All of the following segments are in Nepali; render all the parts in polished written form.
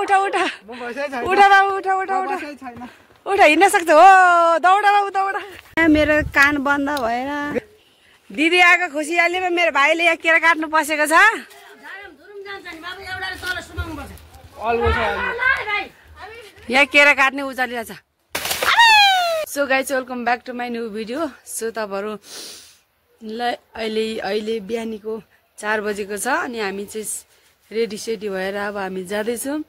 उठा उठा उठा बाबु उठा उठा उठा उठा हिँड्न सक्छ हो दौडा बाबु दौडा मेरो कान बन्द भएर दिदी आएको खुसियालीमा मेरो भाइले यहाँ केरा काट्नु पसेको छ यहाँ केरा काट्ने उचालिरहेछ so guys welcome back to my new video so तपाईँहरूलाई अहिले बिहानीको 4 बजेको छ अनि हामी चाहिँ रेडी सेडी भएर अब हामी जाँदैछौँ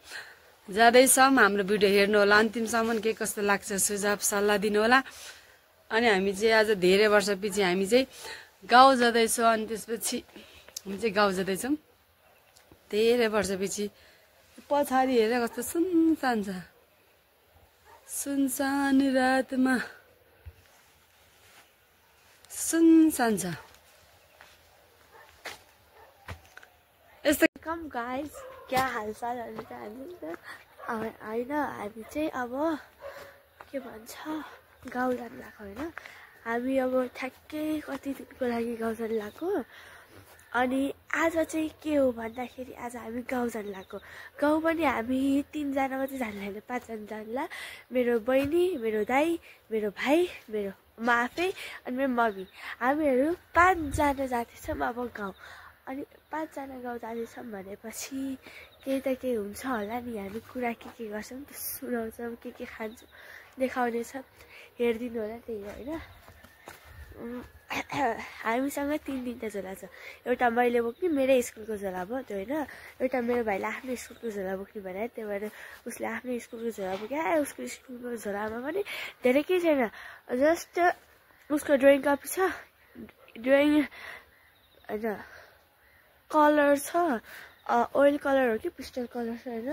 हाम्रो भिडियो हेर्नु होला अन्तिमसम्म के कस्तो लाग्छ सुझाव सल्लाह दिनु होला अनि हामी चाहिँ आज धेरै वर्षपछि हामी चाहिँ गाउँ जाँदैछौँ अनि त्यसपछि हामी चाहिँ गाउँ जाँदैछौँ धेरै वर्षपछि पछाडि हेरेर कस्तो सुनसान छ सुनसान रातमा सुनसान छ कम गाइस क्या हालचालहरू त होइन हामी चाहिँ अब के भन्छ गाउँ जानु लाग्यो होइन हामी अब ठ्याक्कै कति दिनको लागि गाउँ जानु लाग्यो अनि आज चाहिँ के हो भन्दाखेरि आज हामी गाउँ जानु लाग्यो गाउँ पनि हामी 3 जना मात्रै जानु होइन 5 जना जानला मेरो बहिनी मेरो दाइ मेरो भाइ मेरो म आफै अनि मेरो मम्मी हामीहरू 5 जना जाँदैछौँ अब गाउँ अनि 5 जना गाउँ जाँदैछौँ भनेपछि केही त केही हुन्छ होला नि हामी कुरा के गर्छौँ त सुनाउँछौँ के खान्छौँ देखाउने छ हेरिदिनु होला त्यही होइन हामीसँग 3 झोला छ एउटा मैले बोक्ने मेरै स्कुलको झोला भयो त्यो होइन एउटा मेरो भाइले आफ्नो स्कुलको झोला बोक्ने भने त्यही भएर उसले आफ्नो स्कुलको झोला बोक्यो उसको स्कुलको झोलामा पनि धेरै केही छैन जस्ट उसको ड्रइङ कपी छ ड्रइङ होइन कलर छ ओइल कलर हो कि पिस्टल कलर छ होइन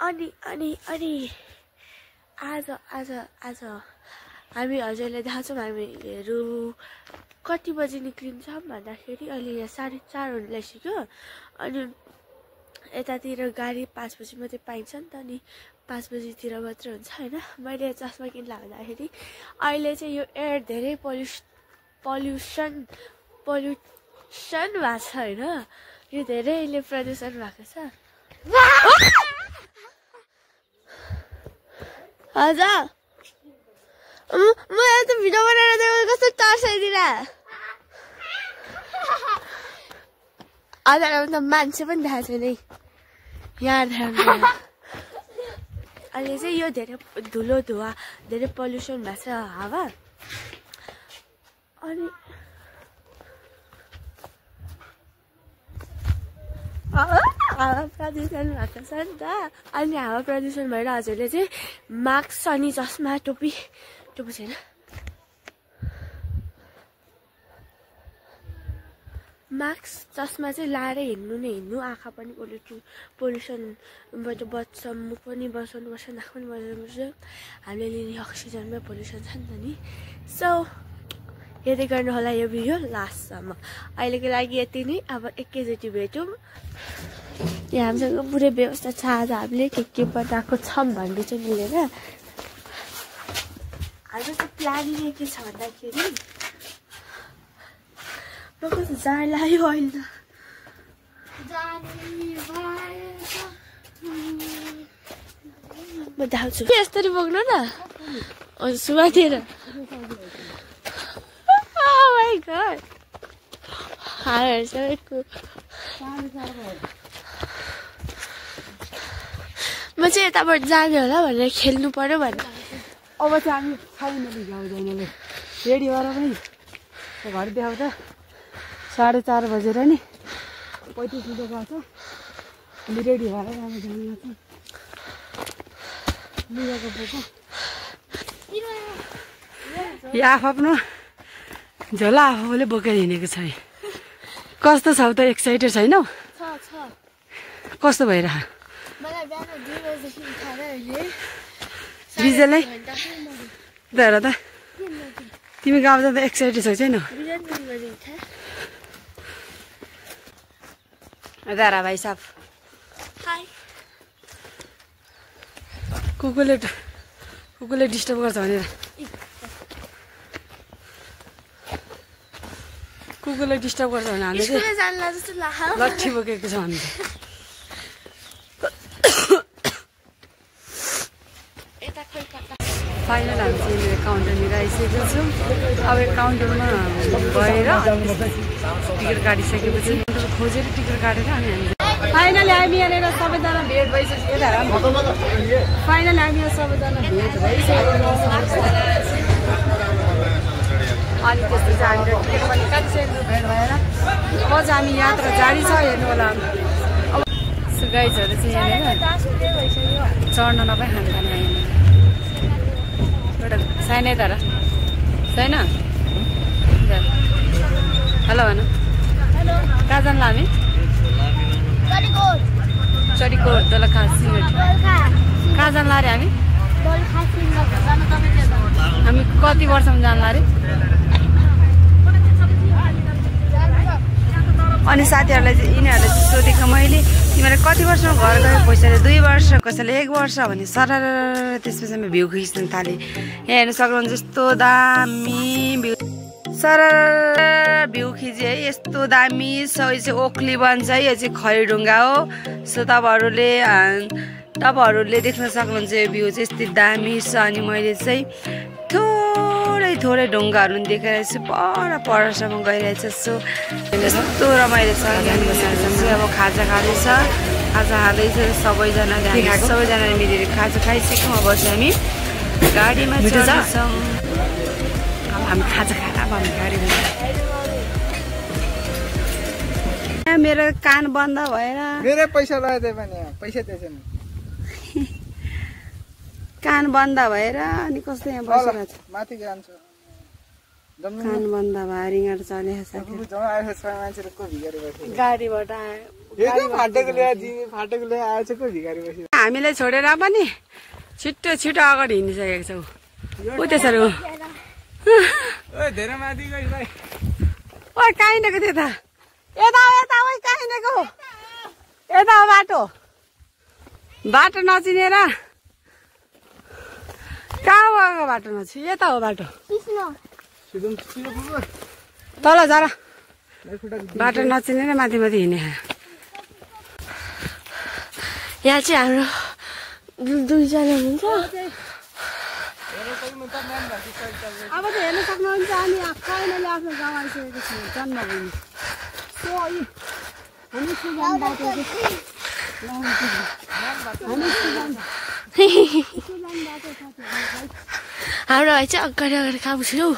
अनि आज हामी हजुरलाई देखाउँछौँ हामीहरू कति बजी निक्लिन्छौँ भन्दाखेरि अहिले यहाँ 4:30 हुनु लागिसक्यो अनि यतातिर गाडी 5 बजी मात्रै पाइन्छ नि त अनि 5 बजीतिर मात्रै हुन्छ होइन मैले चस्मा किन्ला भन्दाखेरि अहिले चाहिँ यो एयर धेरै पल्युसन भएको छ होइन यो धेरैले प्रदूषण भएको छ हजुर म यता भिडियो बनाएर कस्तो तर्साइदिएर हजुर त मान्छे पनि देखाएको छैन यहाँ अहिले चाहिँ यो धेरै धुलो धुवा धेरै पल्युसन भएको छ हावा अनि हावा प्रदूषण भएको छ नि त अनि हावा प्रदूषण भएर हजुरले चाहिँ मास्क अनि चस्मा टोपी छैन मास्क चस्मा चाहिँ लाएर हिँड्नु आँखा पनि पोल्युसनबाट बच्छ मुख पनि बचाउनुपर्छ नाक पनि बचाउनुपर्छ हामीले लिने अक्सिजनमै पोल्युसन छ नि त नि सो हेर्दै गर्नु होला यो भिडियो लास्टसम्म अहिलेको लागि यति नै अब एकैचोटि भेटौँ यहाँ हामीसँग पुरै व्यवस्था छ आज हामीले के बनाएको छौँ भन्ने चाहिँ मिलेर हाम्रो चाहिँ प्लानिङ के छ भन्दाखेरि म कस्तो जाड लाग्यो अहिले म धाउँछु यस्तरी बोक्नु न हजुर सुवातिर म चाहिँ यताबाट जाने होला भनेर खेल्नु पर्यो भने अब चाहिँ हामी छैन गाउँदैनले रेडी भएर पनि घर देखाउँदा 4:30 बजेर नि 35 मिनट गएको छ अनि रेडी भएर हामी जाने छ लुगाको बोका या आफ्नो झोला आफूले बोकेर हिँडेको छ कस्तो छ त एक्साइटेड छैनौ कस्तो भइरह बिजलै हेर त तिमी गाउँ जाँदा एक्साइटेड छौ छैन दारा भाइ साहब कुकुरले डिस्टर्ब गर्छ भनेर कुकुरले डिस्टर्ब गर्छ भने हामीले लट्ठी बोकेको छ भने फाइनल हामी चाहिँ यहाँनिर काउन्टरनिर आइसकेको छौँ। अब यो काउन्टरमा गएर टिकट काटिसकेपछि खोजेर टिकट काटेर अनि हामी फाइनली हामी यहाँनिर सबैजना भेट भइसक्यो। फाइनली हामी यहाँ सबैजना भेट भइसकेको अनि त्यस्तो चाहिँ हामीले टिकट पनि काटिसकेको भेट भएर अब चाहिँ हामी यात्रा जारी छ हेर्नु होला। अब गाइजहरू चाहिँ यहाँनिर चढ्न नपाए खाना खाना आएन एउटा साइनै तर छैन। हेलो भन कहाँ जान्ला हामी? चरीकोट दोलखा सिँगट कहाँ जान्ला अरे हामी? हामी कति वर्षमा जान्ला अरे? अनि साथीहरूलाई चाहिँ यिनीहरूले चाहिँ सोधेको मैले तिमीहरू कति वर्षमा घर गयो? पैसाले 2 वर्ष, कसैले 1 वर्ष भने सरर त्यसपछि हामी भ्यू खिच्न थालेँ। यहाँ हेर्नु सक्नुहुन्छ यस्तो दामी भ्यू सरर भ्यू खिचेँ है। यस्तो दामी छ। यो चाहिँ ओखली बन्छ है। यो चाहिँ खैरढुङ्गा हो। सो तपाईँहरूले देख्न सक्नुहुन्छ यो भ्यू चाहिँ यस्तो दामी छ। अनि मैले चाहिँ थोरै ढुङ्गाहरू देखाइरहेको छु। परसम्म गइरहेछ। सो यस्तो रमाइलो छ। अब खाजा खाँदैछ। खाजा खाँदैछ सबैजनाले मिलेर खाजा खाइसक्यौँ। अब चाहिँ हामी गाडीमा चढ्छौँ। अब हामी खाजा खाएर अब हामी गाडीमा मेरो कान बन्द भएर मेरै पैसा लगाइदियो भने पैसा दिएछन् कान बन्द भएर अनि कस्तो यहाँ बसिरहेको छ। माथि जान्छ कान बन्द भएर रिङ्गाट चलेको छ। मान्छेले को भिखारी बस्यो? गाडीबाट फाटेको ल्याए आएछ को भिखारी बस्यो? हामीलाई छोडेर पनि छिट्टो अगाडि हिँडिसकेको छौँ। ऊ त्यसरी धेरै माथि गइस भाइ। ओ कहाँ हिँडेको त्यो त? यता ओ कहाँ हिँडेको? यता हो बाटो नचिनेर कहाँ गएको? बाटो नछि यता हो बाटो तल जा र। बाटो नचिनेर माथि हिँडे। यहाँ चाहिँ हाम्रो 2जना हुनुहुन्छ। अब त हेर्न सक्नुहुन्छ अनि फाइनली आफ्नो गाउँ आइसकेको छु। जन्मभूमि हाम्रो भाइ चाहिँ अगाडि काम छु।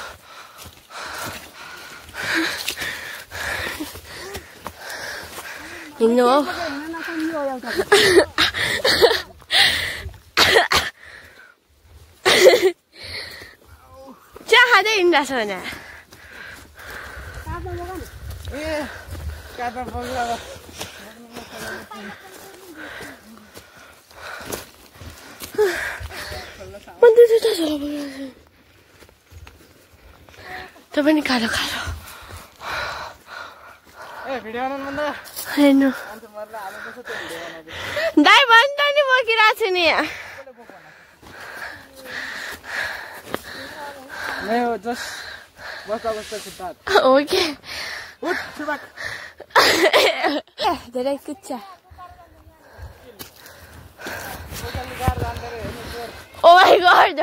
हिँड्नु हो चिया खाँदै हिँडिरहेको छ भने त पनि खालो हेर्नु दाइ भन्छ नि बोकिरहेको छु नि। ओके धेरै कुच्चा ओ माई गॉड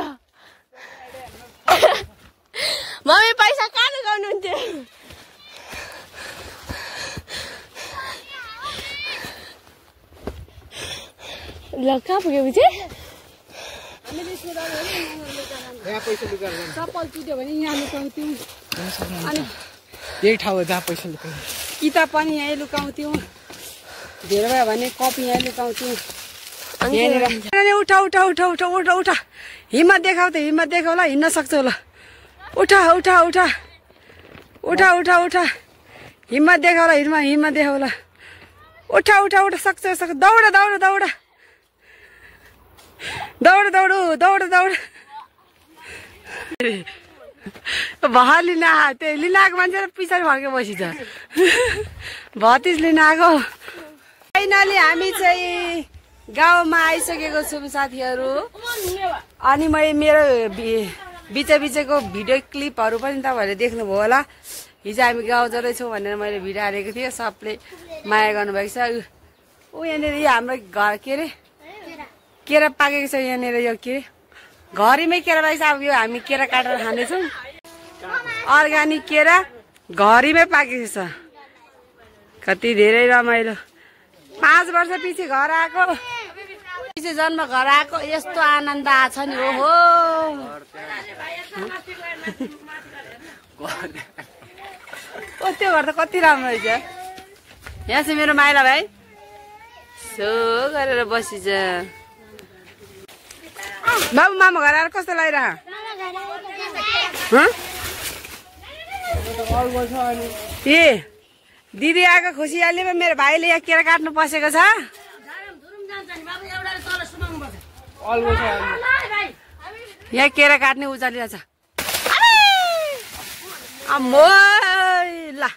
मम्मी पैसा कहाँ लगाउनुहुन्थ्यो? ल कहाँ पुग्यो पछि चप्पल टुट्यो भने यहाँ लुकाउँथ्यौँ। अनि यही ठाउँ हो जहाँ पैसा लुकाउँथ्यौँ। किताब पनि यहीँ लुकाउँथ्यौँ। धेरै भयो भने कपी यहीँ लुकाउँथ्यौँ। उठा उठा उठा उठा उठा उठा हिम्मत देखाउ त हिम्मत देखाउला हिँड्न सक्छौ ल। उठा उठा उठा उठा उठा उठा हिम्मत देखाउला हिम्मत देखाउला। उठा उठा उठा सक्छ दौड दौड दौड दौड दौड दौड दौड भर लिन त्यो लिन आएको मान्छे पछाडि फर्के बसिन्छ। भतिज लिन आएको। फाइनली हामी चाहिँ गाउँमा आइसकेको छौँ साथीहरू। अनि मैले मेरो बिचको भिडियो क्लिपहरू पनि तपाईँहरूले देख्नुभयो होला। हिजो हामी गाउँ जाँदैछौँ भनेर मैले भिडियो हालेको थिएँ। सबले माया गर्नुभएको छ। ऊ यहाँनिर यो हाम्रो घर के अरे केरा पाकेको छ। यहाँनिर यो के घरीमै केरा रहेछ। अब यो हामी केरा काटेर खानेछौँ। अर्ग्यानिक केरा घरीमै पाकेको छ। कति धेरै रमाइलो। 5 वर्ष पछि घर आएको, पछि जन्म घर आएको यस्तो आनन्द आछ नि। ओहो त्यो घर त कति राम्रो रहेछ। यहाँ चाहिँ मेरो माइला भाइ सो गरेर बसिन्छ। बाबु मामा घर आएर कस्तो लागिरह? ए दिदी आएको खुसियालीमा मेरो भाइले यहाँ केरा काट्नु पसेको छ। यहाँ केरा काट्ने उचालिरहेछ। अम्मो ला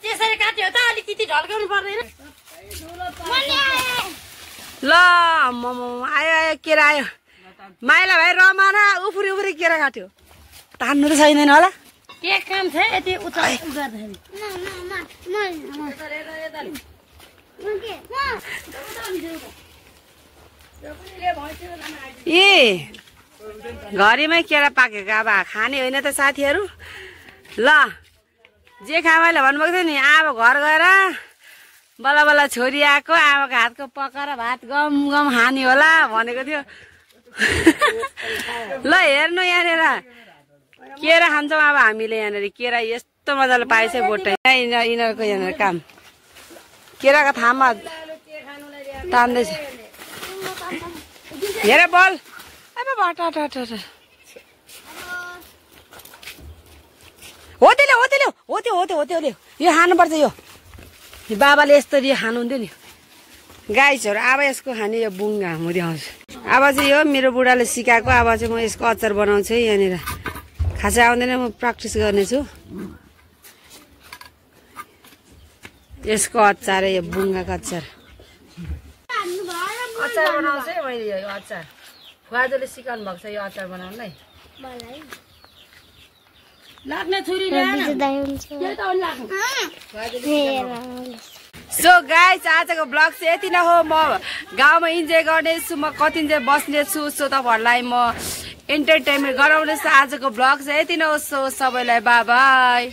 त्यसरी काट्यो त अलिकति ढल्काउनु पर्दैन। ल आयो आयो केरा आयो। माइला भाइ रमाना उफ्री उफ्री केरा काट्यो। तान्नु त छैदैन होला। के काम छ यति उचाइ गर्दाखेरि? ए घरीमै केरा पाकेको अब खाने होइन त साथीहरू। ल जे खामाले भन्नुभएको थियो नि अब घर गएर बल्ल बल्ल छोरी आएको आमाको हातको पकाएर भात गम गम खाने होला भनेको थियो। ल हेर्नु यहाँनिर केरा खान्छौँ अब हामीले। यहाँनिर केरा यस्तो मजाले पाएछ बोटै। यिनीहरूको यहाँनिर काम केराको थामा तान्दैछ। हेर बल अब हो त्यो यो खानुपर्छ। यो बाबाले यस्तरी खानुहुन्थ्यो नि गाइसहरू। अब यसको खाने यो बुङ्गा म देखाउँछु। अब चाहिँ यो मेरो बुढाले सिकाएको। अब चाहिँ म यसको अचार बनाउँछु है। यहाँनिर खासै आउँदैन, म प्र्याक्टिस गर्नेछु। यसको अचार यो बुङ्गाको अचार बनाउँछु है मैले। यो अचार खुवाजोले सिकाउनु भएको छ यो अचार बनाउनुलाई। लाग्ने छुरी सो गाइस आजको ब्लग चाहिँ यति नै हो। म गाउँमा इन्जोय गर्नेछु, म कति इन्जोय बस्नेछु। सो तपाईँहरूलाई म इन्टरटेनमेन्ट गराउनेछु। आजको ब्लग चाहिँ यति नै हो। सो सबैलाई बाई बाई।